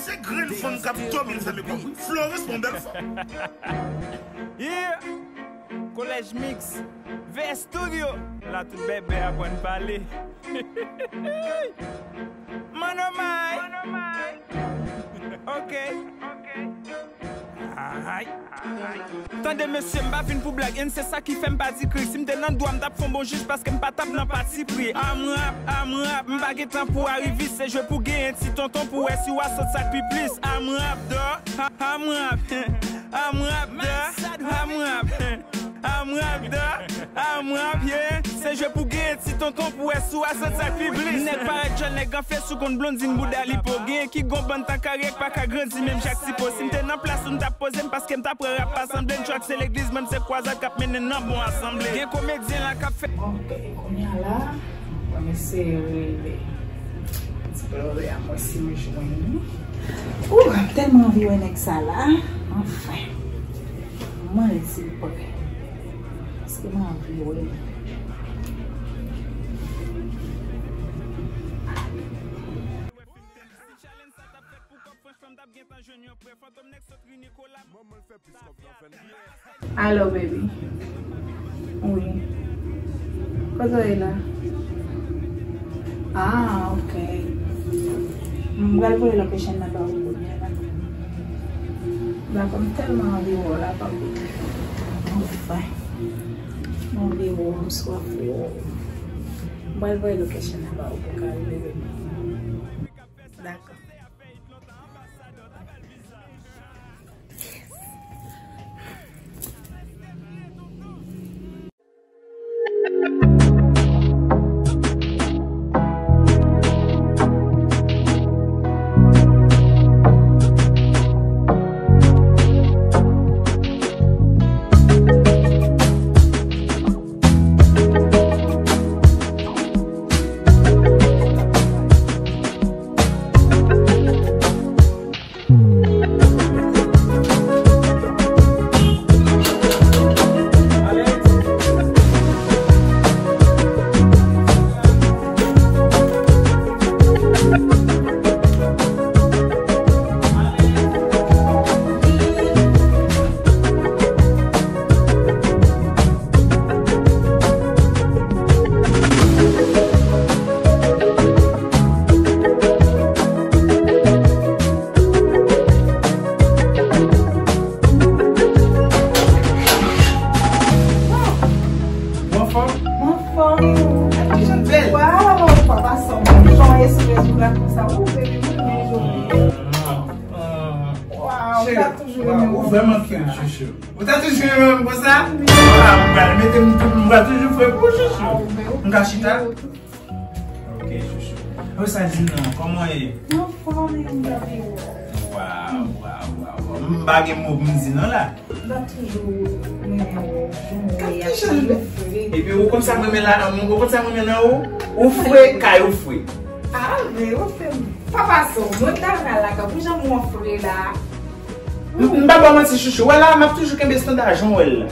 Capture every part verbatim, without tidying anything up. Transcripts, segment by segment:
Se grenn fanm k ap dòmi l fè mekòp wi. Florence, yon bèl fanm. Yeah! Collège Mix, V S Studio. La tout bèbè aprann pale. Manomay. Ok. Ay. Tande mesye, m pa vin pou blag, and se sa ki fè m pa di kri. Si m te nan dwa, m t ap fè yon bon jij paske m pa t ap nan patipri. Amrap, amrap, m pa gen tan pou arivis, se jwe pou genyen ti tonton pou wè si w a sot sa k pi plis. Amrap, dò, amrap, amrap, dò, amrap, amrap, dò, amrap, yeah. Se jwe pou genyen ti tonton pou wè si w a sot sa k pi plis. Nèg parèt jòn, nèg anfle sou konn blondin bouda li po. Genyen ki gon bann tan karyè k pa ka grandi menm jan ak ti po. Si m te nan plas ou, m t ap poze m paske m t ap wè rap pa sanble n. Track se legliz, menm se kwazad k ap mennen nan bon asanble. Gen komedyen la k ap fè. Ok, kounye a la, mwen eseye rele ti blòdè a, mwen si m jwenn li. Ou, m tèlman anvi wè nèg sa la. Anfen, mwen rele si l prè. Paske mwen anvi wè l. Alo, baby. Wi. Kote w ye la? Ah, ok. M pral voye location nan ba ou kounye a la. Dakò, m tèlman anvi wè w la, papi. Anfen. M anvi wè w, m swaf wè w. M pral voye location nan ba ou pou w ka rive wè m. Dakò. Ou anfòm? Mwen anfòm. Kijan bèl. Waw, papa sa, mwen jan ye sou rezo la konsa. Ou, baby, mwen renmen jodi. Waw, m ta toujou renmen ou. Ou vrèman cute, chouchou. Ou ta toujou renmen m konsa? Ah, m pral mete m tou, m pral toujou fre pou ou, chouchou. M ka chita? Ok, chouchou. Ou sa di non, kòman w ye? Mwen anfòm, e m gade w. Waw, waw, waw, waw. M pa gen mo pou m di non la. M ta toujou renmen w, jan w ye a, jan w fre. Epi ou konn sa m renmen la, ou konn sa m renmen nan ou? Ou fre, kay ou fre. Ah, men ou fè m. Papa sa, mwen ta nan lakay, pou jan mwen fre la. M, m pa ba w manti, chouchou. Wè la, m ap toujou kenbe estanda jan w wè l la.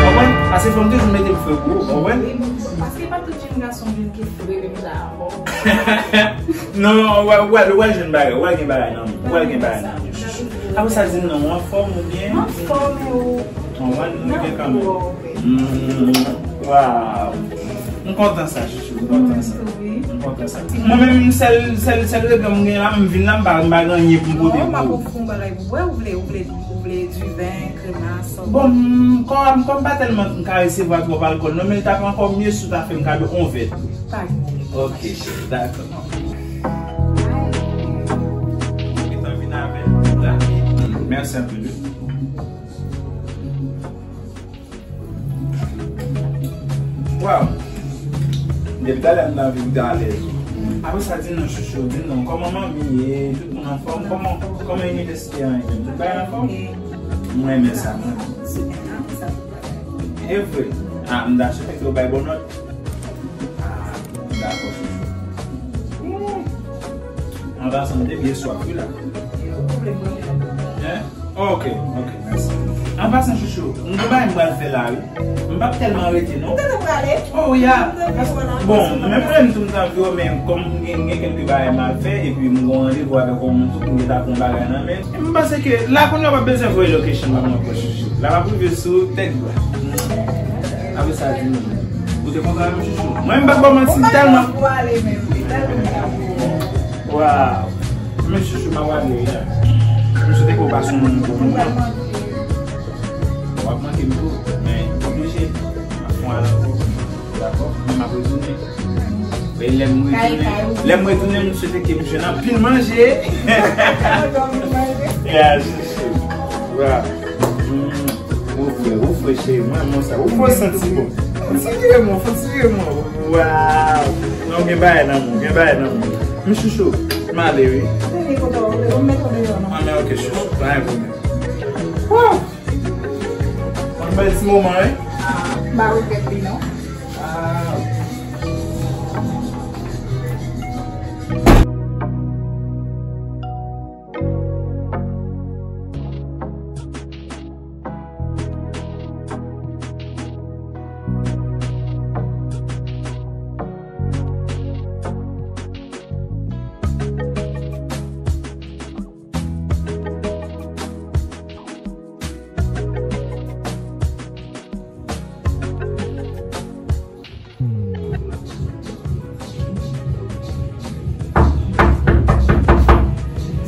Konprann? Paske fò m toujou mete m fre pou ou, konprann? Wi, paske pa tout jenn gason jwenn ki fre menm jan avè w. Non, wè, wè, wè jwenn bagay, wè gen bagay nan men, wè gen bagay nan men, chouchou. Apre sa, di m non, ou anfòm oubyen? Anfòm, e ou? Konprann? Nou gen kanmenm. Mm, waw. M kontan sa, chouchou, m kontan sa. M kontan sa. Mwen menm, sèl, sèl, sèl regrè m gen la, m vin la, m pa, m pa gen anyen pou m pote pou ou. Non, m ap ofri w yon bagay pou w bwè, ou vle, ou vle, ou vle diven, kremas. Bon, m, kòm, kòm m pa tèlman ka resevwa twòp alkòl, non, men l t ap ankò mye si w ta fè m kado yon vè tou. Pa gen pwoblèm. Ok, cheri, dakò. Ou gentan vin avè l rapid. Mèsi anpil, wi. Waw. Depi talè m nan anvi goute alèz. Apre sa, di non, chouchou, di non. Kòman manmi ye? Tout moun anfòm? Kòman, kòman inivèsite an ye menm? Tout bagay anfòm? Mwen renmen sa, mwen. E vre? Ah, m ta swete ke w bay bon nòt. Ah, dakò, chouchou. An pasan, m te byen swaf, wi, la. Hein? Ok, ok, mèsi. An pasan, chouchou, m gen bagay m pral fè la, wi. M p ap tèlman rete, non. Ou gentan prale? Oh, ya. Bon, menm mwen menm tou m t anvi wè, men kòm m gen, gen kèlke bagay m al fè, epi m gen yon randevou avèk yon moun tou, pou m gentan pran bagay nan men. M panse ke la kounye a w ap bezwen voye location ba mwen ankò, chouchou. La m ap rive sou tèt dwa. Apre sa, di m, ou te kontan avè m, chouchou? Mwen, m p ap ba w manti, m tèlman. Waw. Men chouchou, m ap ale, ya. M swete ke w pase yon bon moman. W ap manke m tou, men oblije. M ap fè yon al ankò. Dakò? Men m ap retounen. E lè m retounen, lè m retounen, m swete ke m jwenn anpil manje. Ya, chouchou. Wa. Mm. Ou fre, ou fre, cheri. Mwen, mwen sa. Ou fre, santi bon. Fon ti vire mwen, fon ti vire mwen. Waw. Non, gen bagay nan mwen, gen bagay nan mwen. M chouchou, m ale, wi. Vini, kote w, ou met ou deyò, non? Ah, men ok, chouchou. Pa gen pwoblèm. Wouw! Yon bèl ti moman, wi. Ah, m pa regrèt li, non. Ah.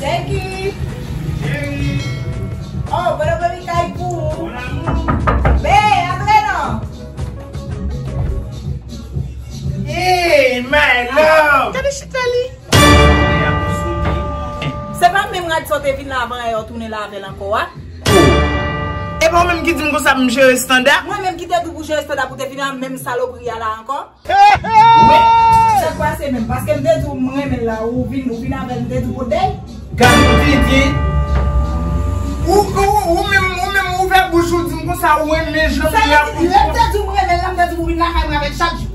Zeki! Cheri! Oh, bon apremidi kay pou ou. Mon amour! Be, antre non! Hey, my love! Gade chita li! Se pa menm rad sa w te vin la avan yè w tounen la avè l ankò a? E pa w menm ki di m konsa pou m jere Standa? Mwen menm ki te di w pou jere Standa pou w te vin a menm salopri a la ankò? Wi. Sa k pase menm? Paske m te di w m renmen l la, ou vin, ou vin avè l, m te di w pote l. Gade yon tenten. Ou, ou, ou menm, ou menm ouvè bouch ou di m konsa ou renmen jan m ye a pou. Lè m te di w m renmen l la, m te di w ou vin lakay mwen avè l chak jou.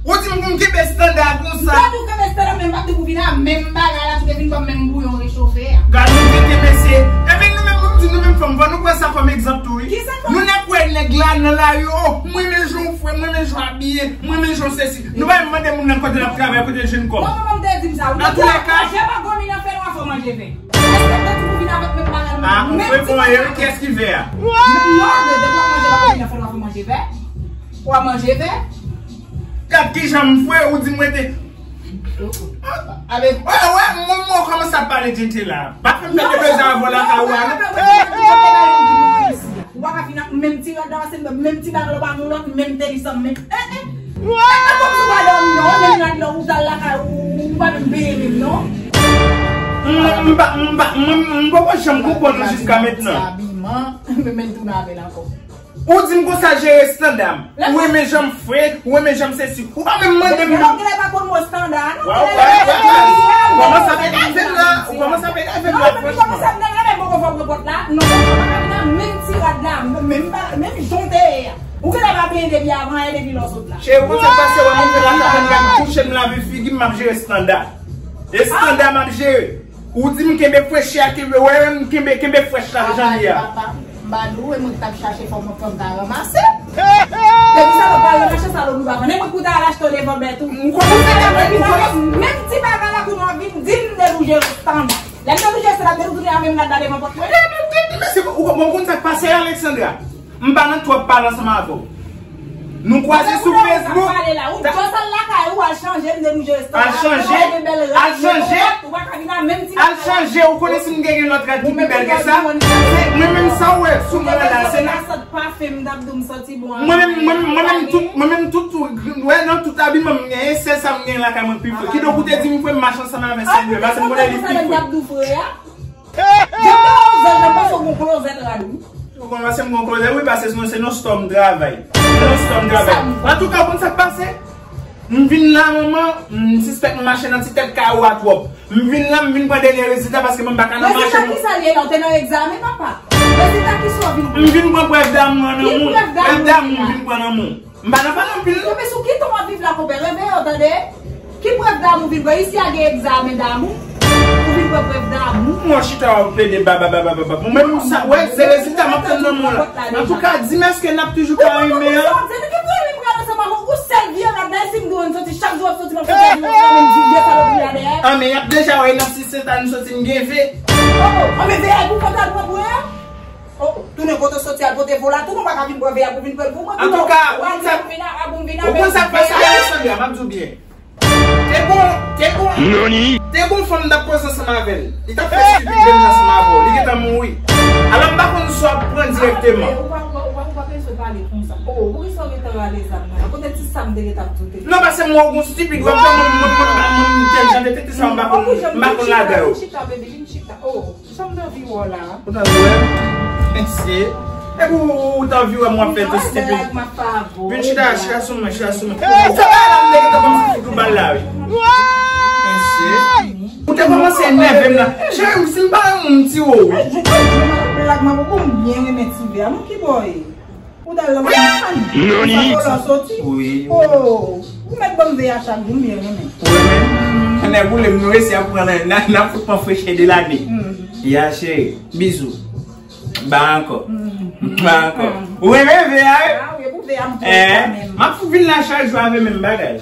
Ou di m pou m kenbe Standa konsa. M te di w kenbe Standa, men m pa t di w pou vin a menm bagay la, tou te vin kòm menm bouyon rechofe a. Gade yon tenten mesye. Ebyen nou menm, nou di nou menm fanm, fò nou pran sa kòm egzanp tou, wi. Kisa fanm? Nou nèk wè nèg la nan lari, oh, m renmen jan w fre, m renmen jan w abiye, m renmen jan w sesi. Nou pa menm mande moun nan kote l ap travay, kote l jwenn kòb. Bon, manman m te di m sa, wi. Nan tou lè ka. Manje pa gòmi nan fè nwa fò manje vè. Èske m te di pou vin avèk menm bagay la? Ah, ou fè bon, e kiyès ki vè a? Non, de, de, w ap manje pa gòmi nan fè nwa fò manje vè. W ap manje vè. Gad kijan m fre, ou di m rete. Ale. Wè, wè, moun mwen kòmanse ap pale tenten la. Pa fè m pèdi plezi avè w lakay ou a, non. Ou pa ka vin ak menm ti rad la, se menm ti bagay la, ou pa gen lòt menm tenis an menm. Eh, eh. Eh, eh, kòmsi ou pa dòmi, non. Menm rad la, ou t al lakay ou, ou pa menm peye menm, non. M, m pa, m pa, mwen, m poko janm konprann ou jiska mentnan. Ti abiman, men, men l tounen avè l ankò. Ou di m konsa jere Standa m. Ou renmen jan m fre, ou renmen jan m sesi. Ou pa menm mande m. Ou genlè pa konn mo Standa, non? Wè, wè, wè, wè. Ou kòmanse ap enerve m la. Ou kòmanse ap enerve m la, franchman. Non, men kòmanse ap enerve m, men poko fò pran pòt la. Non, ou pa ka vin ak menm ti rad la, menm, menm jan w te ye a. Ou genlè pa benyen depi avan yè, depi lè w sot la. Cheri, ou konn sa k pase, wè moun fè la kabann, gad kouche m lave figi m, m ap jere Standa. E Standa m ap jere. Ou di m kenbe fresh a, kenbe, wè, m kenbe, kenbe fresh la jan li a. Papa, m pa di w, e mwen ki t ap chache fò m, fò m ta ranmase. Depi sa, nou pral nan mache, sa lòt nou pa vann. E mwen ki pou ta al achte w devan bèt ou. Ou konnen sa, ou konnen. Menm ti bagay la pou nou vin di m delouje Standa. Lè m delouje Standa, m te tounen a menm rad la devan pòt mwen. Mesye, ou, ou konn sa k pase, Alexandra? M pa nan twòp pale ansanm avè w. Nou kwaze sou Facebook. Ou just al lakay ou, al chanje, m delouje Standa. Al chanje, al chanje, ou pa ka vin a menm ti bagay la. Al chanje, ou konnen si m gen, gen lòt rad ki pi bèl ke sa. Se mwen menm sa w wè sou mwen la, se la. Mwen menm, mwen menm, mwen menm tout, mwen menm tout, wè nan tout abiman m genyen, sèl sa m genyen lakay mwen pi fre. Kidonk ou te di m fre, m mache ansanm avè sèl mwen, paske m konnen li pi fre. Jan m te wè w zòt, jan m panse w gon klozèt rad, wi. Ou konn panse m gon klozèt, wi, paske sinon se nan stò m travay. Se nan stò m travay. Antouka, ou konn sa k pase? M vin la, manman, m sispèk m mache nan ti tèt kay ou a twòp. M vin la, m vin pran dènye rezilta paske mwen m pa ka nan mache. Rezilta kisa l ye la? Ou te nan egzamen, papa? Rezilta kisa w vin pran? M vin pran prèv damou an nan men w. Ki prèv damou? Prèv damou m vin pran nan men w. M pa nan pale anpil, non. Konbyen sou ki ton w ap viv la, konpè? Reveye w, tande. Ki prèv damou vin pran? Isi a gen egzamen damou. Ou vin Prèv damou. Mwen chita w ap plede ba ba ba ba ba ba. Mwen menm sa, wè, se rezilta m ap tann nan mwen la. Antouka, di m èske n ap toujou ka renmen an? Ou sèl vye rad la, si m dwe soti chak jou w ap soti m ap fè di w menm di vye salopri a dèyè. Ah, men y ap deja wè n ap si se ta n soti n gen ve. Oh, oh, men ve a pou fè ta dwa bwè. Oh, tounen kote w soti al pote vo la, tou nou pa ka vin bwè ve a pou vin pran pou mwen. Antouka, ou konn sa, ou konn sa k pase a Alexandra, m ap di w byen. Te gon, te gon, te gon fanm m t ap koze ansanm avè l. Li t ap fè estipid de m ansanm avè w. Li gentan mouri. Alò, m pa konn si w ap pran dirèkteman. Ou pa, ou pa, ou pa, ou pa bezwen pale konsa. Oh, poukisa w gentan rale zam nan? Kote ti sa m te gentan ap di w te? Non, paske m wè w gon estipid, w ap fè mwen, mwen, mwen, mwen, mwen, tèl jan de tete sa, m pa konn, m pa konn ladan yo. Vin chita, baby, vin chita. Oh. Sa m t anvi wè w la? Ou t anvi wè m? Mesye. Epi ou, ou t anvi wè m w ap fè tout stipid. Vin chita, chita sou mwen, chita sou mwen. Sa bagay la m te gentan kòmanse fout ou bal la, wi. Mesye. Ou te kòmanse enève m la. Cheri, si m pa yon moun, m tire w, wi. Blag mwen, ou konn byen renmen ti vè a. Non, ki bò e? Ou t al nan mòn. Noni? Sa kòlò soti? Wi. Oh, ou mèt ban m ve a chak jou, m byen renmen. Ou renmen? Ann boule m, nou resi ap pran nan, nan, nan fout pran freche de lane. Ya, cheri. Bizou. Ba ankò. Ba ankò. Ou renmen ve a, wi? Ah, wi, pou ve a, m pou menm. M ap fout vin la chak jou avè menm bagay.